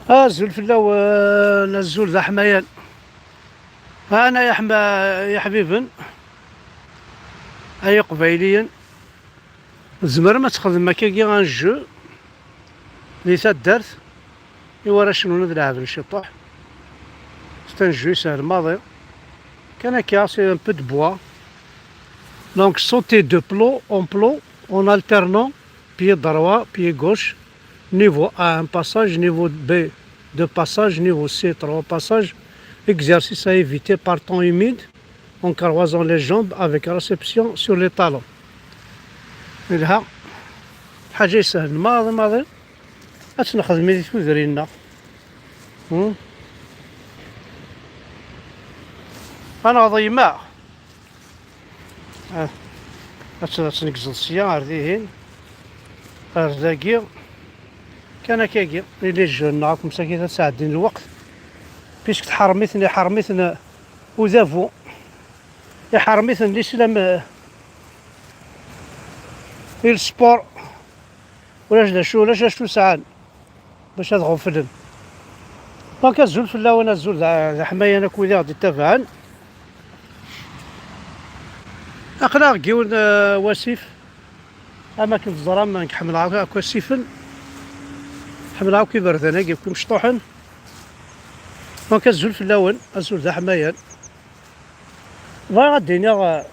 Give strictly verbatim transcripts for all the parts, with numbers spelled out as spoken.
Azul fell-awen, azul d aḥmayan. Ana ya ḥma-, ya ḥbiben, ay iqbayliyen, tzemrem ad txedmem akkagi un jeu di taddart i warrac-nwen ad leɛben ciṭuḥ. C'est un jeu isehel maḍi. Kan akka, c'est un peu de bois. Donc, sauter de plot en plot en alternant pied droit, pied gauche, niveau A, un passage, niveau B, deux passages, niveau C, trois passages. Exercice à éviter par temps humide, en croisant les jambes avec réception sur les talons. Ilha. Ḥaǧa isehlen maḍi maḍi. Ad tt-nexdem i tudrin-nneɣ. Hmm? Ad neɣḍ yemma. Ah, ad tt-, ad tt-negzeḍ sya ar dihin, ar dagi, kan akkagi, ili jeunes-nneɣ akk msakit ad sɛeddin lweqt, puisque tḥerm-iten, iḥerm-iten udabu, iḥerm-iten l'islam, eh, i le sport, ulac d acu, ulac d acu sɛan. Bac ad ɣuflen. Donc, azul fell-awen, azul d, d aḥmayan akk wid i ɣ-d-ittabaɛen. Aql-aɣ deg yiwen, eh, wasif. Am akken teẓram, nekk ḥemmleɣ akk, akk asifen. Ḥemmleɣ akk iberdan-agi, akk imecṭuḥen. Donc, azul fell-awen, azul d aḥmayan. Bɣiɣ ad d-iniɣ, eh,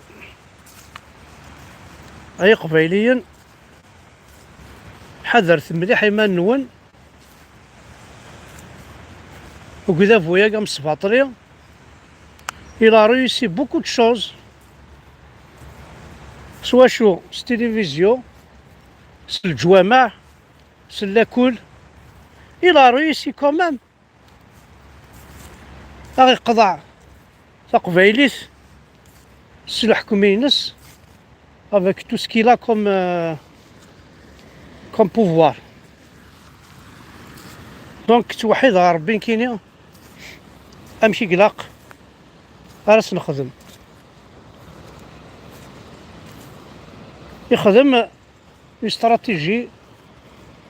ay Iqbayliyen, ḥadret mliḥ iman-nwen. Deg udabu-agi amesbaṭli, il a réussi beaucoup de choses. S wacu? S tilivizyu, s leǧwameɛ, s lakul. Il a réussi quand même. Ad iqḍeɛ taqbaylit s leḥkem-ines, avec tout ce qu'il a comme, euh, comme pouvoir. Donc, ttweḥḥideɣ ɣer Rebbi nekkini, amek i ilaq ara s-nexdem. Ixdem une stratégie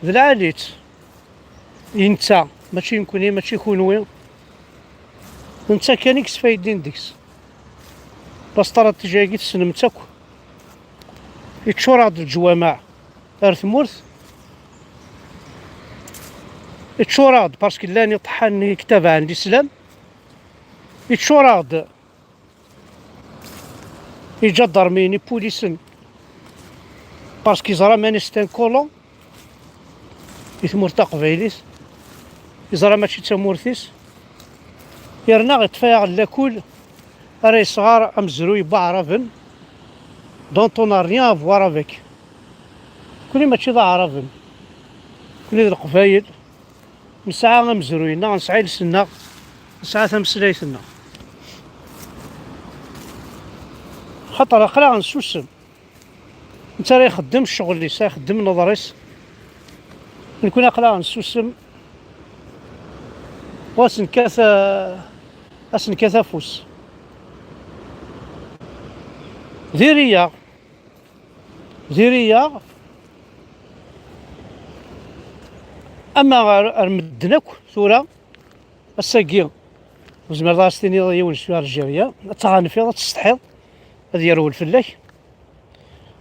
d lɛali-tt. I netta, mačči i nekkni, mačči i kunwi. D netta kan i yesfaydin deg-s. La stratégie-agi tessnem-tt akk. Iččur-aɣ-d leǧwameɛ ar tmurt. Iččur-aɣ-d parce que llan iṭeḥḥanen i yektabaɛen l'islam. Iččur-aɣ-d iǧadarmiyen, ipulisen, parce que yeẓra mani c'est un colon i tmurt taqbaylit, yeẓra mačči d tamurt-is, yerna iṭṭef-aɣ lakul ara yesɣar amezruy n waɛraben, dont on n'a rien à voir avec. Nekkni mačči d aɛraben, nekkni d leqbayel. Nesɛa amezruy-nneɣ, nesɛa iles-nneɣ, nesɛa tameslayt-nneɣ. Xaṭer aql-aɣ nessusem. Netta ara ixeddem ccɣel-is, ara ixeddem nneḍr-is. Nekkni aql-aɣ nessusem. U ad s-nekkat, eh, ad s-nekkat afus. Diri-yaɣ. Diri-yaɣ. Ama ar, ar medden akk tura, ass-agi, ur zmireḍ ara s-tiniḍ yiwen swi Algérien, ad tɣanfiḍ, ad tsetḥiḍ, ad yerwel fell-ak.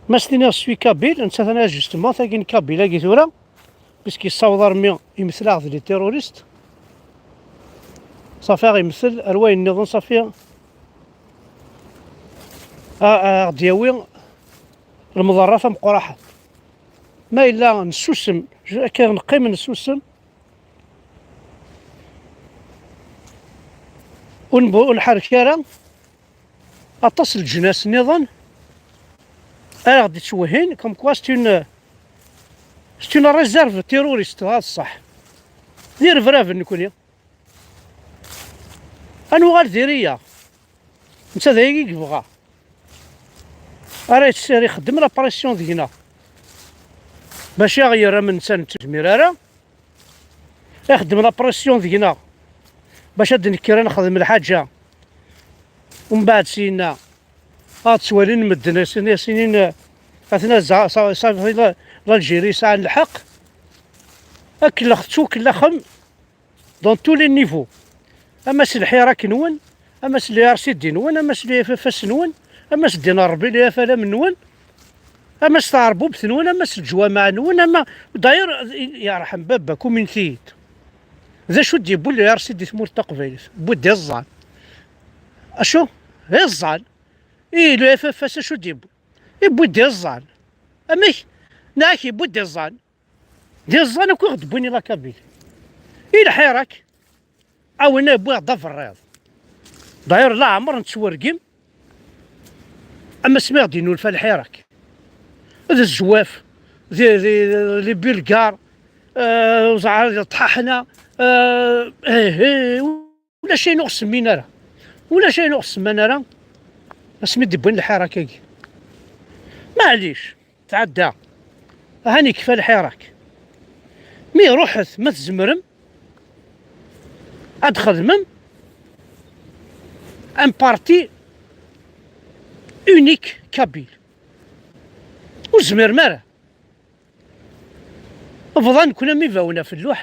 Ma s-tiniḍ swi Kabyle, netta tana justement, tagi n Kabyle-agi tura, puisque yessaweḍ armi imetel-aɣ-d les terroristes. Safi, aɣ-imetel ar wayen nniḍen, safi, a, a, aɣ-d-yawi lemḍerra tameqqraḥet. Ma yella nessusem, akka neqqim nessusem, ur nbu-, ur nḥerrek ara, aṭas n leǧnas nniḍen ara ɣ-d-ittwehhin, comme quoi c'est une, c'est une réserve terroriste, dɣa d ṣṣeḥ. D irebraben nekkni. Ad nuɣal diri-yaɣ. Netta d ayagi i yebɣa. Ara yett-, ara ixeddem la pression deg-neɣ. Mačči aɣ-yerr am netta, ur nezmir ara. Ixeddem la pression deg-neɣ. Bac ad d-nekker ad nexdem lḥaǧa. Umbeɛd syenna, ad ttwalin medden, ad sen-, ad s-inin, atna za-, sa-, sa-, la-, l'Algérie sɛan lḥeqq. Akellex ttwakellaxem. dans tous les niveaux. Ama s lḥirak-nwen, ama s le R C D-nwen, ama s le F F S-nwen, ama s ddin n Ṛebbi, le F L M-nwen, ama s tɛerbubt-nwen, ama s leǧwameɛ-nwen, ama, d'ailleurs, yerḥem baba, community-id. D acu d-yewwi le R C D i tmurt taqbaylit? Yewwi-d iẓẓan. Acu? Iẓẓan. Ih, le F F S acu d-yewwi? Yewwi-d iẓẓan. Amek? Neɣ yewwi-d iẓẓan. D iẓẓan akk i ɣ-d-wwin i la Kabylie. I lḥirak, a winna yewwi-ɣ-d aberriḍ. D'ailleurs, leɛmer nettwergim am asmi ɣ-d-yennulfa lḥirak. D zzwaf, d, d, d les Bulgares, euh, ẓɛer d ṭḥaḥna, euh, eh, eh, ulac ayen ur ɣ-semmin ara. Ulac ayen ur ɣ-semman ara asmi d-wwin lḥirak-agi. Maɛlic, tɛedda. Ahan yekfa lḥirak. Mi ruḥet, ma tzemrem, ad txedmem un parti unique kabyle. Ur tezmirem ara. Bḍan-ken am ibawen ɣef lluḥ.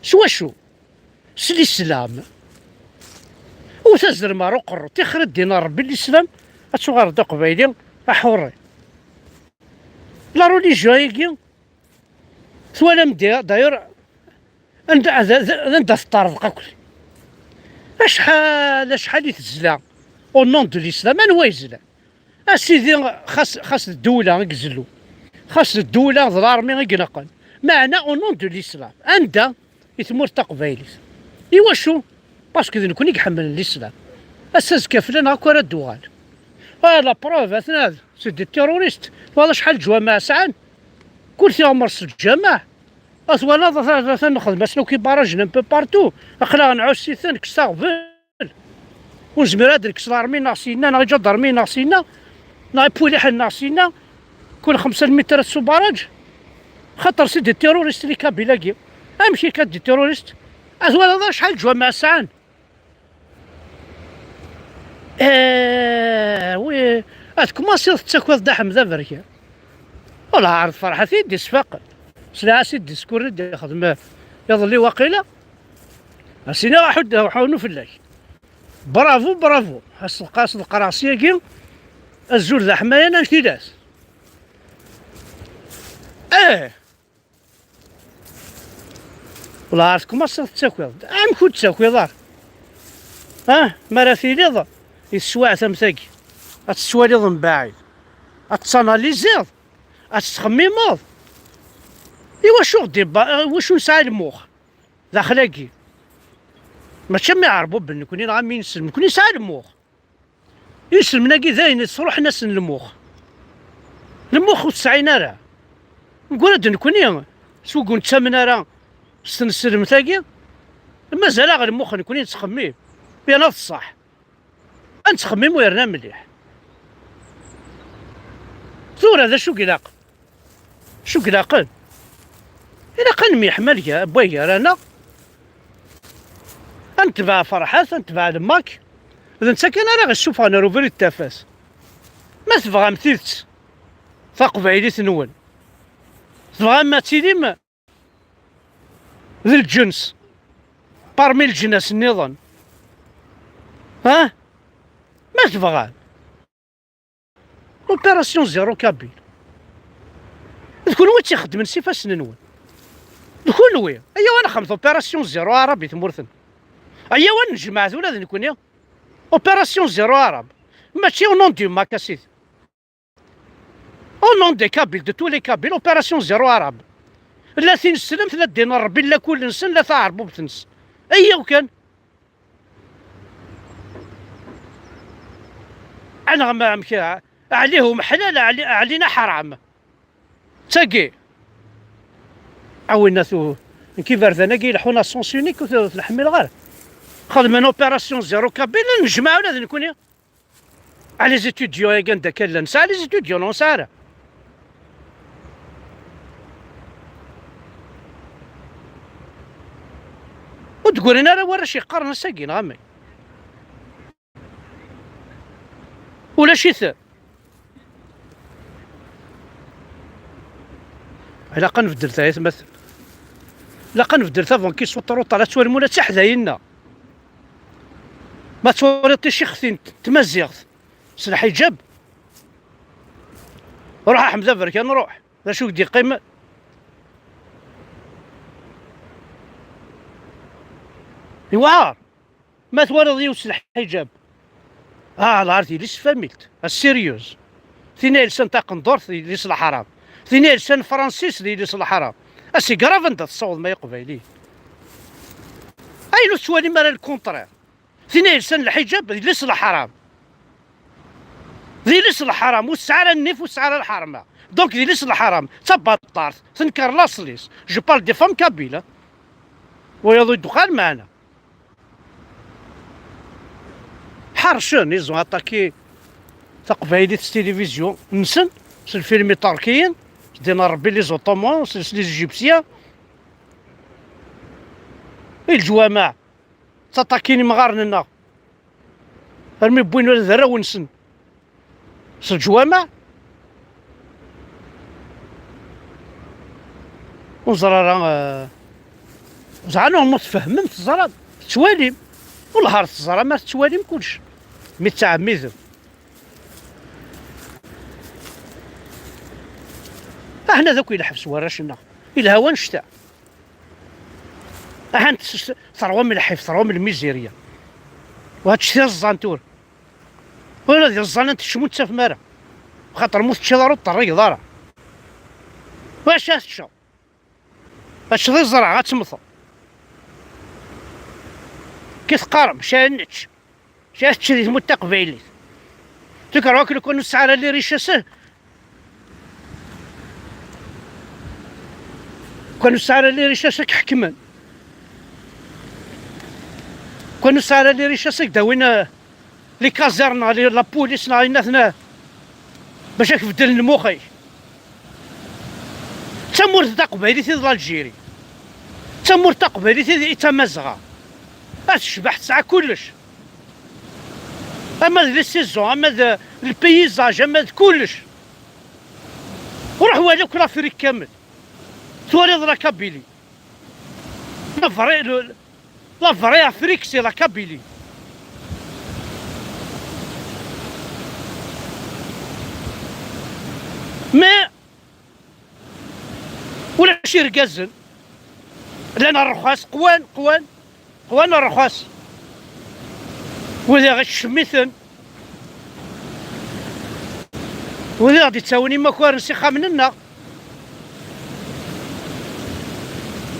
S wacu? S lislam. Ur tazrem ɣer uqerru. Tixer ddin n Ṛebbi, lislam, ad tuɣaleḍ d aqbayli aḥuṛṛi. La religion-agi, twalam di-, d'ailleurs, anda, d, d, d anda teṭṭerḍeq akk. Acḥal, acḥal i tezla au nom de l'islam? Anwa yezlan? A sidi, xas, xas d ddewla i izellu, xas d ddewla d l'armée i ineqqen, meɛna au nom de l'islam, anda i tmurt taqbaylit? Iwacu? Parce que d nekkni i iḥemmlen l'islam. Ass azekka fell-aneɣ akk ara d-uɣal. Ah, la preuve, atna, c'est des terroristes. Twalaḍ acḥal n leǧwameɛ sɛan? Kul tiɣmert s lǧameɛ. A twalaḍ, atan, atan nexdem-asen akk ibarragen un peu partout. Aql-aɣ nɛuss-iten, kkes aɣbel. Ur nezmir ad nekkes l'armée-nneɣ syenna, neɣ iǧadarmiyen-nneɣ syenna, neɣ ipuliḥen-nneɣ syenna, kul xemsa lmitrat s ubarraj. Xaṭer c'est des terroristes, les Kabyles-agi. Amek akka, des terroristes? A twalaḍ acḥal n leǧwameɛ sɛan? Eh, wi, ad tkumansiḍ tettakiḍ-d Ḥmed Aberkan. Wala ɛreḍ Ferḥat i d-isfaqen. Sliɣ-as i ddiskur i d-ixdem iḍelli waqila. As-iniɣ aḥud-, aḥunu fell-ak. Bravo, bravo. As-, as-, ḍeqqreɣ syagi. Azul d aḥmayan, amek i las? Eh! Wala ɛreḍ tkumansiḍ tettakiḍ-d. Amek ur d-tettakiḍ ara? Ah, mi ara tiliḍ i teswiɛt am tagi, ad tettwaliḍ mbaɛid, ad tettanaliziḍ, ad tettxemmimeḍ. Iwacu ɣ-d-ibba-, iwacu nesɛa lmux daxel-agi? Mačči am iɛerbuben nekni neɣ am inselmen, nekni nesɛa lmux. Inselmen-agi d ayen sruḥen-asen lmux. Lmux ur t-sɛin ara. Mgurad nekni, s wigi ur nettamen ara s tneslemt-agi, mazal-aɣ lmux nekni nettxemmim. Yerna d ṣṣeḥ. Ad nettxemmim yerna mliḥ. Tura d acu i ilaq? Acu i ilaqen? Ilaq ad nemyeḥmal ga-, wway gar-aneɣ. Ad netbeɛ Ferḥat, ad netbeɛ Lemak. D netta kan ara ɣ-issufɣen ar ubrid n tafat. Ma tebɣam tidet taqbaylit-nwen, tebɣam ad tilim d lǧens parmi leǧnas nniḍen. Ha? Ma tebɣam. Opération zéro kabyle. D kunwi i tt-ixeddmen s ifassen-nwen. D kunwi. Ayaw ad nexdem opération zéro arabe i tmurt-nneɣ. Ayaw ad nejmeɛ ula d nekkni. Opération zéro arabe. Mačči au nom du Mac, a sidi. Au nom des Kabyles, de tous les Kabyles, opération zéro arabe. La tineslemt, la ddin n Ṛebbi, la kul-nsen, la taɛerbubt-nsen. Ayaw kan. Aneɣ ma amek, ɛlihum ḥlal, ɛli-, ɛlina ḥaram. Tagi. A winna tu-, nekk iberdan-agi ileḥḥun à sens unique ur t-, ur t-nḥemmleɣ ara. Xedmen opération zéro kabyle, nejmeɛ ula d nekkni. A les étudiants-agi anda akka llan, nesɛa les étudiants, ur nesɛi ara. Ur d-ggrin ara warrac yeqqaren ass-agi, neɣ amek? Ulac-iten. Ilaq ad nbeddel tayetmaten. Ilaq ad nbeddel tabanki s uṭruṭ ara ttwalim ula d tiḥdayin-nneɣ. Ma twaliḍ ticixtin n tmaziɣt s lḥiǧab, ruḥ a Ḥmed Aberkan, ruḥ. D acu i k-d-yeqqimen? Yewɛer. Ma twalaḍ yiwet s lḥiǧab, ah, lɛar d yelli-s n tfamilt, a sérieuse. Tin ay yelsan taqendurt d yelli-s n leḥram. Tin ay yelsan fransis d yelli-s n leḥram. Asigrav anda tessawḍem ay iqbayliyen? Ayen ur tettwalim ara le contraire. Tin ay yelsan lḥiǧab d yelli-s n leḥram. D yelli-s n leḥram, ur tesɛi ara nnif, ur tesɛi ara lḥerma. Donc d yelli-s n leḥram, d tabaṭart, tenker laṣel-is. Je parle des femmes kabyles, hein. Wayeḍ ur d-uqal meɛna. Ḥercen, ils ont attaqué taqbaylit s tilivizyu-nsen, s lfilm iṭerkiyen, s din Rebbi, les Ottomans, s les Égyptiens. I leǧwameɛ, ttaṭakin imɣaren-nneɣ, armi wwin ula d arraw-nsen s leǧwameɛ. Ur ẓer ara, eh, ẓer anu ma tfehmem, teẓram, tettwalim. Wellah ar teẓram, ar tettwalim kullec. Mi tettɛemmidem. Aḥna d akk i lḥebs warrac-nneɣ. Ilha wanect-a. Aḥan tes-, terwam lḥif, terwam lmizirya. Wa tečč tiẓẓan tura. Ula d iẓẓan ad teččem ur tt-tafem ara. Xaṭer mu teččiḍ ara ur teṭṭerrigeḍ ara. Wacu ad teččeḍ? Ad teččeḍ iẓra, ad temmteḍ. Ki teqqarem, ca nečč. Ca tečč di tmurt taqbaylit. Tuker wakil kon ur tesɛi ara les richesses. Kon ur tesɛi ara les richesses ad k-ḥekmen. Kon ur tesɛi ara les richesses ad k-d-awin, eh, les casernes neɣ les, la police neɣ ayen aten-, bac ad k-beddlen lmux-ik. D tamurt taqbaylit i d l'Algérie. D tamurt taqbaylit i d, i d Tamazɣa. Ad tecbeḥ, tesɛa kullec. Ama d les saisons, ama d le paysage, ama d kullec. Ruḥ wali akk l'Afrique kamel. Twaliḍ la Kabylie. La vraie, le, la vraie Afrique, c'est la Kabylie. Mais ulac irgazen. Llan rrxas, qwan, qwan, qwan rrxas. Wid i ɣ-iččem-iten. Wid i ɣ-d-ittawin imakaren s ixxamen-nneɣ.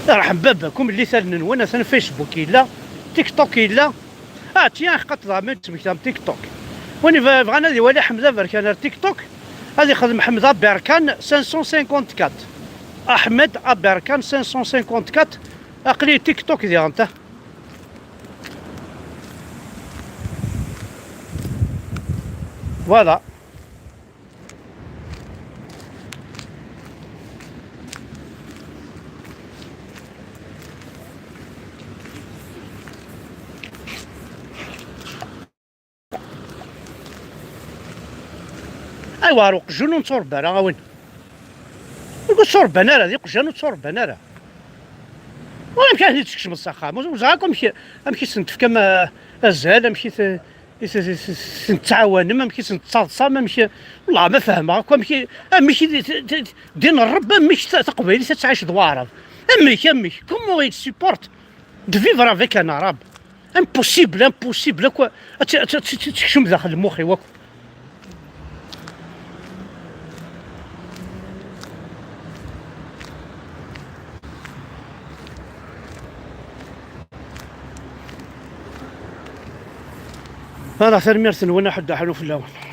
Irḥem baba-kum, llit allen-nwen, atan Facebook yella, TikTok yella. Ah, tiens, xqaṭ daɣ ma d-tmektam TikTok. Win iba-, bɣan ad iwali Ḥmed Aberkan ar TikTok, ad ixdem Ḥmed Aberkan cinq cent cinquante-quatre. Ahmed Aberkan cinq cent cinquante-quatre. Aql-i TikTok diɣen ta. Voilà. Aywa, ar uqjun ur netturebba ara, a win. Ur ttrebban ara, d iqjan ur ttrebban ara. Wala amek ara ten-id-tkecmeḍ s axxam? Ur ẓriɣ akk amek, amek i sen-tefkam, eh, azal, amek i t-, i t-, i t-, i ten-tettɛawanem, amek i ten-tettaḍsam, amek, wellah ma fehmeɣ akk amek i, amek i t-, t-, t-, din Ṛebbi, amek ta-, taqbaylit ad tɛic d waɛrab? Amek, amek? Comment il supporte de vivre avec un arabe? Impossible, impossible akk ad t-, ad t-, ad t-, ad tekcem daxel lmux-iw akk. Ala, tanemmirt-nwen, aḥuddu aḥlu fell-awen.